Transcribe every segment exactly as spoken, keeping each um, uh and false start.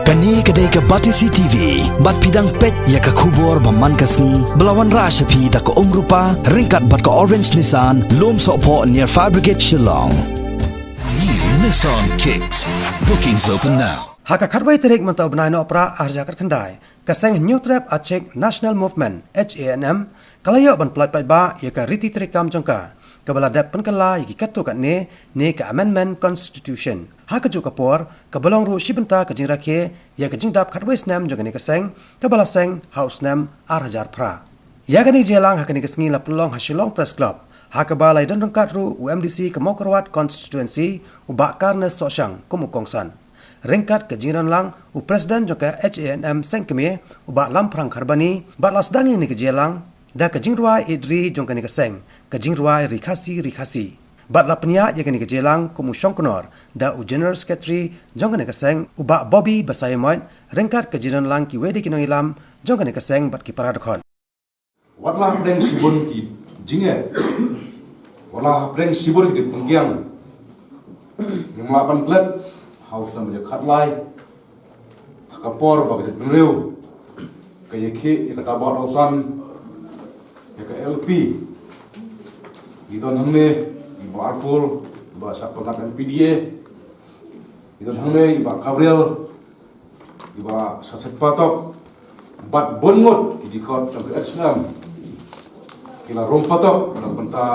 Kane ka dei ka Batesi T V, bad phi dang peit ïa ka khubor ba man ka sngi, ba la wanrah sha phi da ka Umrupa, ryngkat bad ka Orange Nissan, Lumsohphoh near Fire Brigade Shillong. New Nissan Kicks. Bookings open now. Ha ka khatwei tarik mynta u bnai Nohprah arhajar khatkhyndai, ka seng Hynñiewtrep Achik National Movement, H A N M, ka la ïoh ban pynlait paidbah ïa ka riti treikam jong ka, kaba la dep pynkylla ïa ki katto katne ne ka Amendment Constitution. Ha kajuh ka por, kaba long ruh shi bynta ka jingrakhe ïa ka jingdap khatwei snem jong kane ka seng, kaba la seng ha u snem arhajar phra. Ïa kane ka jingïalang ha kane ka sngi la pynlong ha Shillong Press Club, ha kaba la ïadon ryngkat ruh u M D C ka Mawkyrwat Constituency, u Bah Carnes Sohshang, kum u kongsan. Ryngkat ka jingïadonlang u President jong ka H A N M seng kmie, u Bah Lamphrang Kharbani, bad la sdang ïa kane ka jingïalang da ka jingrwai ïeit ri jong kane ka seng, ka jingrwai Ri Khasi Ri Khasi. Bad la pynïaid ïa kane ka jingïalang kum u shongknor da u General Secretary jong kane ka seng, u Bah Bobby Basaiawmoit, ryngkat ka jingïadonlang kiwei de ki nongïalam jong kane ka seng bad ki para dkhot. Wat la hapdeng shibun ki jingeh, wat la hapdeng shibun ki jingpynkiang, ngim lah ban klet ha u snem arhajar khatlai, ha ka por ba ka jaitbynriew ka ïakhih ïa ka daw bah daw san, ïa ka L P. Ngi don hangne i Bah Arful, i Bah Shah Pyngngad M P D A, ngi don hangne i Bah Gabriel, i Bah Shah Setpatok, bad bun ngut ki dkhot jong ka H A N M ki la rung patok na ka bynta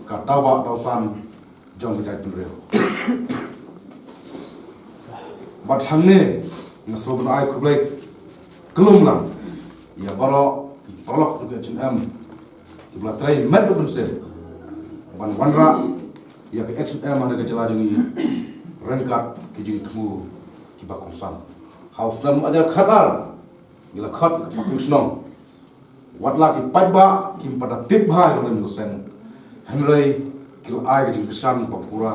ka daw bah daw san jong ka jaitbynriew. Bad hangne nga sngewbha ban ai khublei khlem lang ïa baroh ki paralok jong ka H A N M kiba la trei met bad mynsiem ban wanrah ïa ka H A N M ha kane ka jylla jong ngi ryngkat ki jingthmu kiba kongsan. Ha u snem arhajar khatar ngi la khot ïa ka Parking Shnong. Wat la ki paidbah kim pat da tip bha ïa ka seng, hynrei ki la ai ka jingkyrshan ba pura.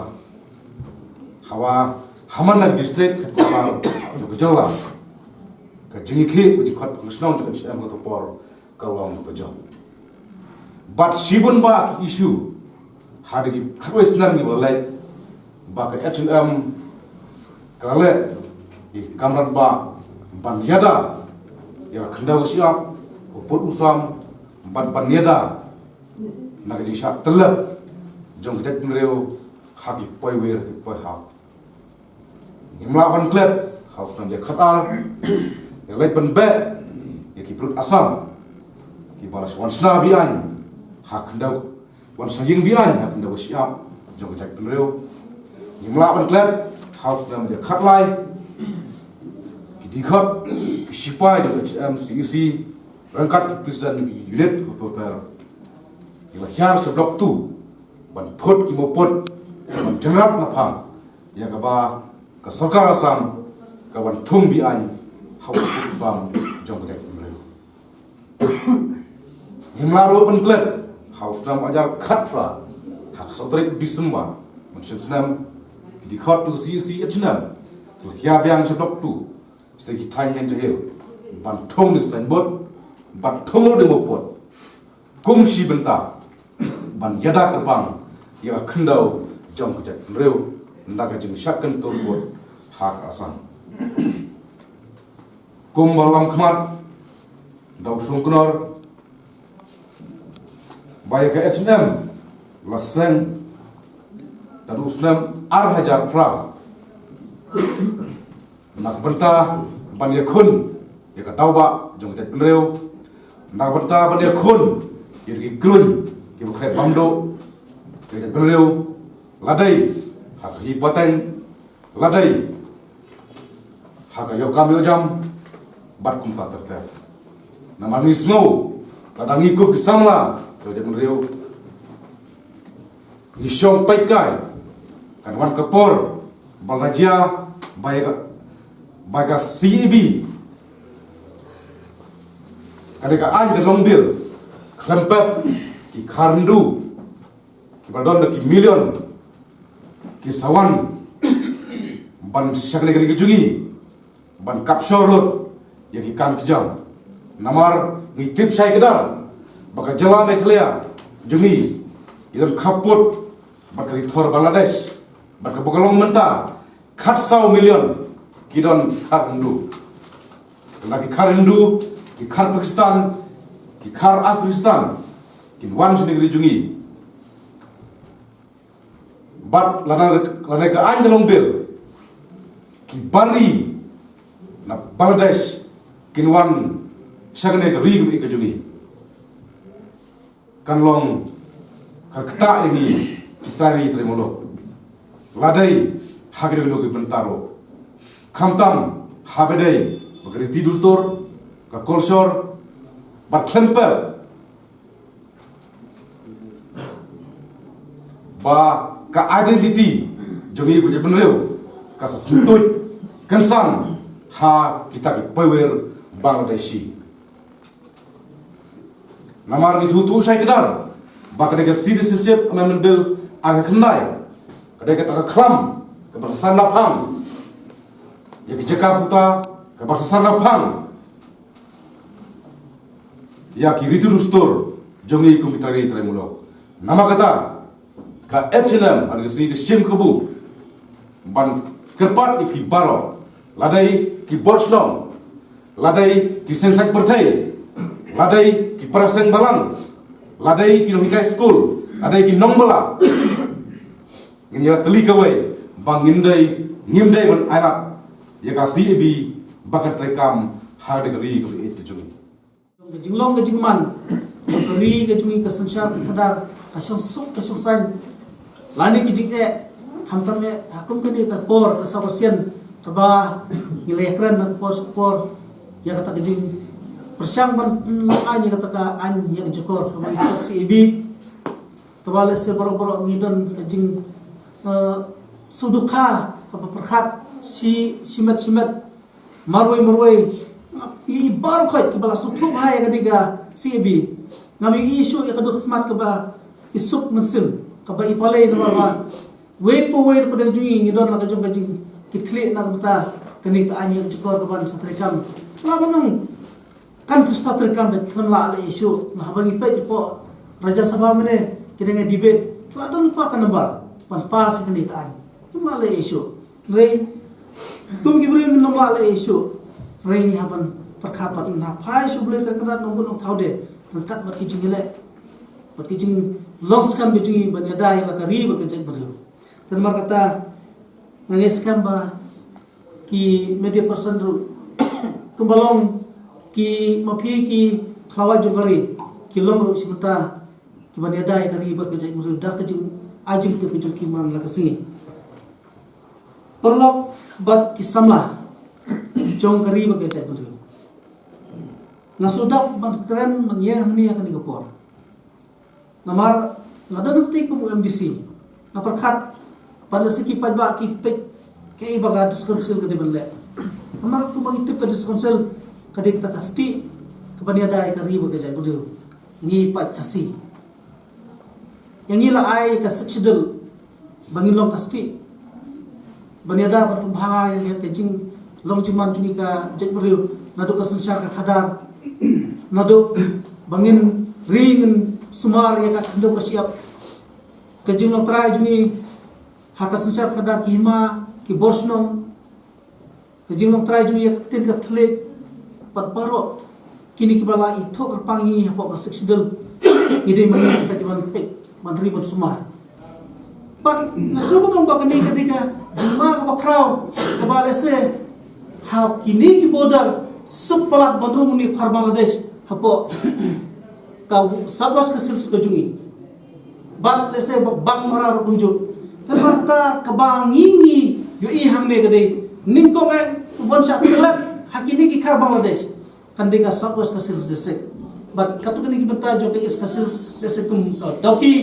Hawa, ha man la ka district headquarter jong ka jylla, ka jingïakhih ka jingkhot Parking Shnong jong ka H A N M ha kato ka por ka long kaba jop. Bad shibun bah ki issue ha kine ki khatwei snem kiba la leit, ba ka H A N M ka la leh ïa ki kamram bah ban ïada ïa ka khyndew ka shyiap, u pud u sam, bad ban ïada na ka jingshah tyllep jong ka jaitbynriew ha ki poiwir ki poihap. Ngim lah ban klet ha u snem arhajar khatar, ïa leit ban beh ïa ki briew Assam kiba la wan shna be-aiñ ha khyndew, wan shna ïing be-aiñ ha khyndew ka shyiap jong ka jaitbynriew. Ngim lah ban klet ha u snem arhajar khatlai, ki dkhot ki shipai jong ka H A N M C E C ryngkat ki president ki unit ki paper ki la hiar sha Block two ban phut ki mawpud ban jynrap na phang ïa kaba ka sorkar Assam ka wan thung be-aiñ ha u pud u sam jong ka jaitbynriew. Ngim lah ruh ban klet ha u snem arhajar khatphra, ha ka saw tarik December mynshem snem, ki dkhot jong ka C E C H A N M ki la hiar biang sha Block two, sha ki thaiñ Jaintia Hills, ban thung da ki signboard bad thung ruh da ki mawpud kum shi bynta ban ïada kyrpang ïa ka khyndew jong ka jaitbynriew na ka jingshah kyntur pud ha ka Assam. Kumba lam khmat da u shongknor, ba ïa ka H A N M la seng naduh u snem arhajar phra na ka bynta ban ïakhun ïa ka daw bah jong ka jaitbynriew, na ka bynta ban ïakhun ïa ki khlur kiba khreh bam duh ïa ka jaitbynriew, la dei ha ka hi pateng, la dei ha ka ïoh kam ïoh jam bad kumta ter ter. Namar ngi sngew lada ngi kum ki samla ka jaitbynriew ngi shong peit kai, kan wan ka por ba la jia ba ïa ka, ba ka C A B, ka dei ka aiñ ka long bill khlem pep ki khar ndu kiba don da ki million ki sa wan ban shakri ka jong ngi ban capture lut ïa ki kam ki jam. Namar ngi tip shai kdar ba ka jylla Meghalaya jong ngi i don khappud bad ka ri thor Bangladesh, bad kaba ka long mynta khatsaw million ki don ki khar Hindu. Lada ki khar Hindu, ki khar Pakistan, ki khar Afghanistan kin wan sha ka ri jong ngi. Bad lada, lada ka aiñ ka long bill, ki bar ri na Bangladesh kin wan sha kane ka ri kaba ïeit ka jong ngi. Kan long ka ktah ïa ngi ki trai ri trai muluk. La dei ha kino kino ki bynta ruh. Khamtam haba dei ba ka riti dustur, ka culture, bad khlem pep ba ka identity jong ngi kum ka jaitbynriew ka sa syntuid kynsan ha kita ki poiwir Bangladeshi. Namar ngi sngewthuh shai kdar ba ka dei ka Citizenship Amendment Bill ar hajar khyndai, ka dei kata ka khlam kaba sa naphang ïa ki jaka puta, kaba sa naphang ïa ki riti dustur jong ngi kum ki trai ri trai muluk. Namar kata ka H L M, ha ka sngi ka shim kabu ban kyrpad ïa phi baroh, la dei ki bor shnong, la dei ki seng sain pyrthei, la dei ki para seng balang, la dei ki nonghikai skul, la dei ki nongbla. Ngin ïa tylli kawei ba ngim dei, ngim dei ban ailad ïa ka C A B ba kan treikam ha ka ri kaba ïeit ka jong ngi. Ka jinglong ka jingman jong ka ri ka jong ngi, ka synshar ka khadar, ka shongsuk ka shongsaiñ. Lane ki jingeh, khamtam eh ha kum kane ka por ka saw ka sien kaba ngi la ïakren na ka por sha ka por ïa kata ka jingpyrshang ban pynlong aiñ ïa kata ka aiñ ïa ka jukor kaba ngi tip C A B. Kaba lehse baroh baroh ngi don ka jing, eh, sngewdukha kaba pyrkhat shi, shimet shimet. Marwei marwei, nga ïohi baroh khoit kiba la sngewthuh bha ïa kane ka C A B. Ngam ïohi shuh ïa ka dur khmat kaba i suk mynsiem, kaba i palei namar ba wei pa wei na pdeng jong ngi ngi don la ka jong ka jingkitkhlieh na ka bynta kane ka aiñ ïa ka jukor kaban sa treikam. Nga ban ong kan sa treikam beit, khlem lah leh issue. Nga haba ngi peit hapoh Rajya Sabha mynne, ki dang debate, ki la don lypa ka number ban pass ïa kane ka aiñ. Khlem lah leh issue. Hynrei kum ki briew ngim lah leh issue. Hynrei ngi hap ban pyrkhat bad ngi hap phai sha U Blei Trai Kynrad Nongbuh Nongthaw de ryngkat bad ki jingïaleh, bad ki jinglong skhem ki jong ngi ban ïada ïa la ka ri bad ka jaitbynriew. Te namar kata nga ngeit skhem ba ki media person ruh kumba long ki, ma phi ki khlawait jong ka ri, ki long ruh shi bynta kiban ïada ïa ka ri bad ka jaitbynriew da ka jingai jingtip ka jong ki man la ka sngi. Paralok bad ki samla jong ka ri bad ka jaitbynriew, nga shu dap ban kren mynne hangne ha kane ka por. Namar nga don hangne kum u M D C, nga pyrkhat ba lehse ki paidbah ki peit kaei ba ka District Council ka dei ban leh. Namar kumba ngi tip ka District Council ka dei kata ka stieh kaban ïada ïa ka ri bad ka jaitbynriew. Ngi paid Khasi, ïa ngi la ai ka Sixth Schedule ba ngin long ka stieh ban ïada ban pynbha ïa ka jinglong jingman jong ngi ka jaitbynriew, naduh ka synshar ka khadar, naduh ba ngin ri ngin sumar ïa ka khyndew ka shyiap, ka jinglong trai jong ngi ha ka synshar ka khadar, ki hima, ki bor shnong, ka jinglong trai jong ngi ïa ka ktien ka thylliej, bad baroh kine kiba la ithuh kyrpang ïa ngi hapoh ka Sixth Schedule. Ngi dei ban ïa kita kiban peit, ban ri ban sumar. Bad nga sngewbha ba kane ka dei ka jingma kaba khraw kaba lehse ha kine ki border suk palat ban rung une u khar Bangladesh hapoh ka South West Khasi Hills ka jong ngi. Bad lehse ba Bank Mara ruh kumjuh. Te namar kata kaba ngi ngi ïohi hangne ka dei nyngkong eh u ban shah klet ha kine ki khar Bangladesh kan dei ka South West Khasi Hills District. Bad katto katne ki bynta jong ka East Khasi Hills, lehse kum, uh, Dawki.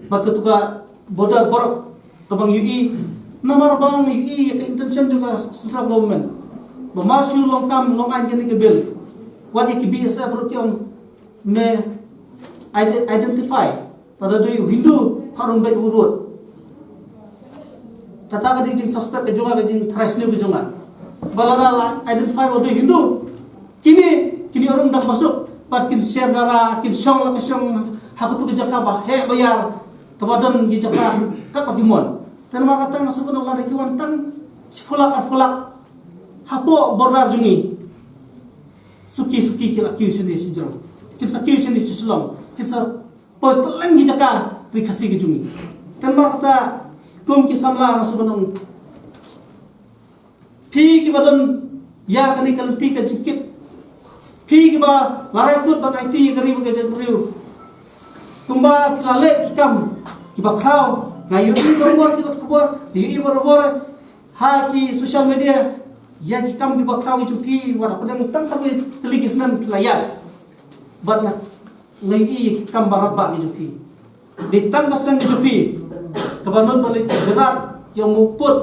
Bad katto ka border baroh kaba ngi ïohi, namar ba ngi ïohi ïa ka intention jong ka central government ba mar shu long kam long aiñ kane ka bill, wat ïa ki B S F ruh ki ong me ide-, identify lada dei u Hindu ha rung beit u vote. Kata ka dei jingsuspect ka jong nga, ka jingtharai sniew ka jong nga. Ba lada la identify ba dei Hindu, kine, kine u rung dang basuk bad kin sher dara, kin shong la ka shong ha katu ka jaka ba heh ba ïar, kaba don ki jaka katba ki mon. Te namar kata nga sngewbha lada ki wan tang shiphew lak arphew lak hapoh border jong ngi. Suki suki ki la kiew shane sha jrong, kin sa kiew shane sha Shillong, kin sa poi kylleng ki jaka ri Khasi ka jong ngi. Te namar kata, kum ki samla nga shu ban ong, phi kiba don ïa kane ka lynti ka jingkit, phi kiba la rai kut ban aiti ïa ka ri bad ka jaitbynriew, kumba phi la leh ki kam kiba khraw, nga ïohi barabor ki kot khubor, nga ïohi barabor ha ki social media ïa ki kam kiba khraw ki jong phi, wat hapdeng tang kawei tylli ki snem phi la ïaid. Bad nga, nga ïohi ïa ki kam ba radbah ki jong phi. Dei tang ka seng ka jong phi kaba nud ban leit jynrat ïa u mukput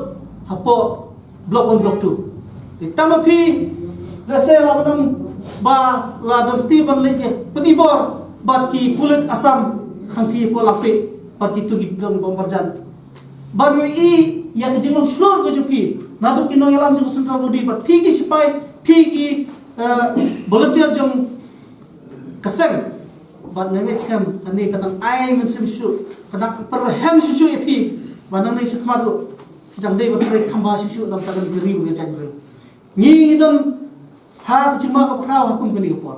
hapoh Block One, Block Two. Dei tang ma phi, lehse la ban ong ba la don kti ban leit ïa pyni bor bad ki pulit Assam hangtei hapoh Langpih bad kito ki dong bym marjan. Bad nga ïohi ïa ka jinglong shlur ka jong phi, naduh ki nongïalam jong ka Central Body bad phi ki sipai, phi ki, eh, volunteer jong ka seng. Bad nga ngeit skhem kane ka dang ai mynsiem shuh, ka dang pyrhem shuh shuh ïa phi ba nangne shakhmat ruh phi dang dei ban trei kham bha shuh shuh na ka bynta ka ri bad ka jaitbynriew. Ngi ngi don ha ka jingma kaba khraw ha kum kane ka por.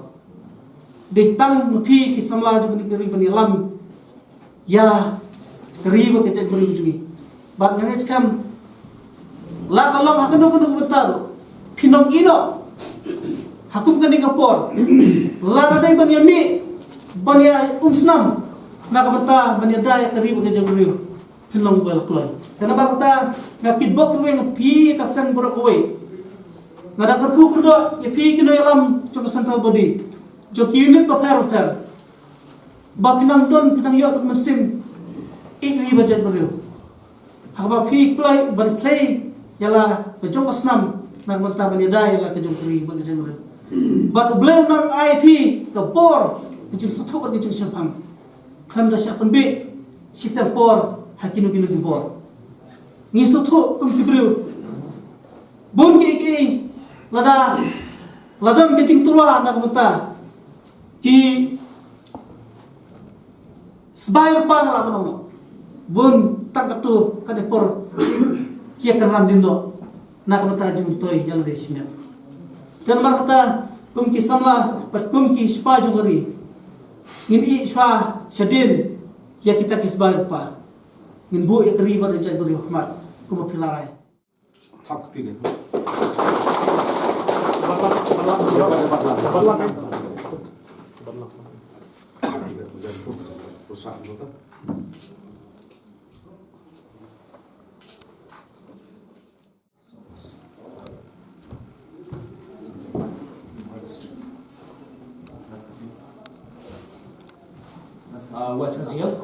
Dei tang ma phi ki samla jong kane ka ri ban ïalam ïa ka ri bad ka jaitbynriew jong ngi. Bad nga ngeit skhem la ka long ha kano kano ka bynta ruh, phin ym ïehnoh ha kum kane ka por. Lada dei ban ïa mih, ban ïa umsnam na ka bynta ban ïada ïa ka ri bad ka jaitbynriew, phin long ba la kloi. Te namar kata nga kitbok ruh ïa phi ka seng baroh kawei. Nga da kyrkhu kyrdoh ïa phi ki nongïalam jong ka Central Body, jong ki unit bapher bapher, ba phi nang don, phi nang ïoh tang mynsiem ïeit ri bad jaitbynriew. Haba phi kloi ban plie ïa la ka jong ka snam na ka bynta ban ïada ïa la ka jong ka ri bad ka jaitbynriew. Bad U Blei u nang ai phi ka bor, ka jingsngewthuh bad ka jingshemphang. Khlem da shah pynbeit shitom por ha kino kino ki bor. Ngi sngewthuh kum ki briew, bun kiei kiei, lada la don ka jingtyrwa na ka bynta ki sbai rupa, nga lah ban ong, bun tang katto katne por ki ïa kynran dien doh na ka bynta jingmyntoi ïa lade shimet. Te namar kata, kum ki samla bad kum ki shipai jong ka ri, ngin ïeh shuwa shadien ïa kita ki sbai rupa. Ngin buh ïa ka ri bad ka jaitbynriew ha khmat kumba phi la rai. Thap kti kan. Uh, West Khasi Hills.